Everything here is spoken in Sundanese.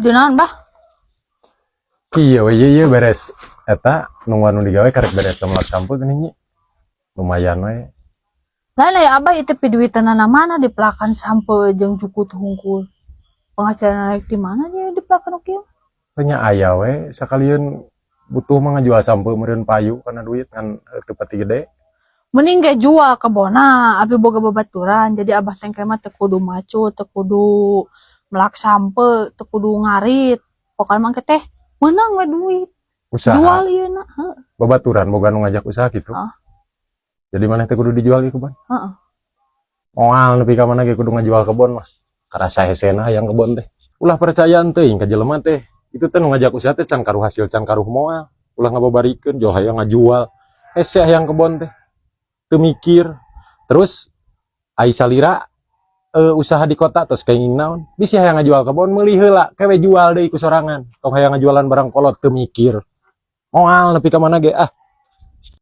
Di naon, Bah? Iya we, ieu beres eta nungguan nu digawe, karek beres melak sampeu geuning, Nyi. Lumayan we. Lain aya Abah itu piduiteunana mana dipelakan sampeu jeung jukut hungkul. Penghasilan naik di mana dia dipelakan kieu? Nya aya we, sakalian butuh mah ngajual sampeu meureun payu kana duit ngan teu pati gede. Mending ge jual kebona, abi boga babaturan, jadi Abah teh mah teu kudu macu, teu kudu melak sampeu, teu kudu ngarit. Pokoknya mah teh meunang we duit. Usaha. Jual ieu na, heuh. Babaturan boga nu ngajak usaha gitu. Ah. Jadi maneh teh kudu dijual ieu kebon? Heeh. Moal nepi ka mana ge kudu ngajual kebon mah. Karasa hesena hayang kebon teh. Ulah percayaan teuing ka jelema teh. Itu teh nu ngajak usaha teh can karuh hasil, can karuh moal. Ulah ngababarikeun jual hayang ngajual. Hese hayang kebon teh. Teu mikir. Terus ai salira usaha di kota terus kenging naon? Bisi hayang ngajual kebon, meuli heula, kewe jual deui ku sorangan. Tong hayang ngajualan barang kolot teu mikir. Moal nepi ka mana ge ah.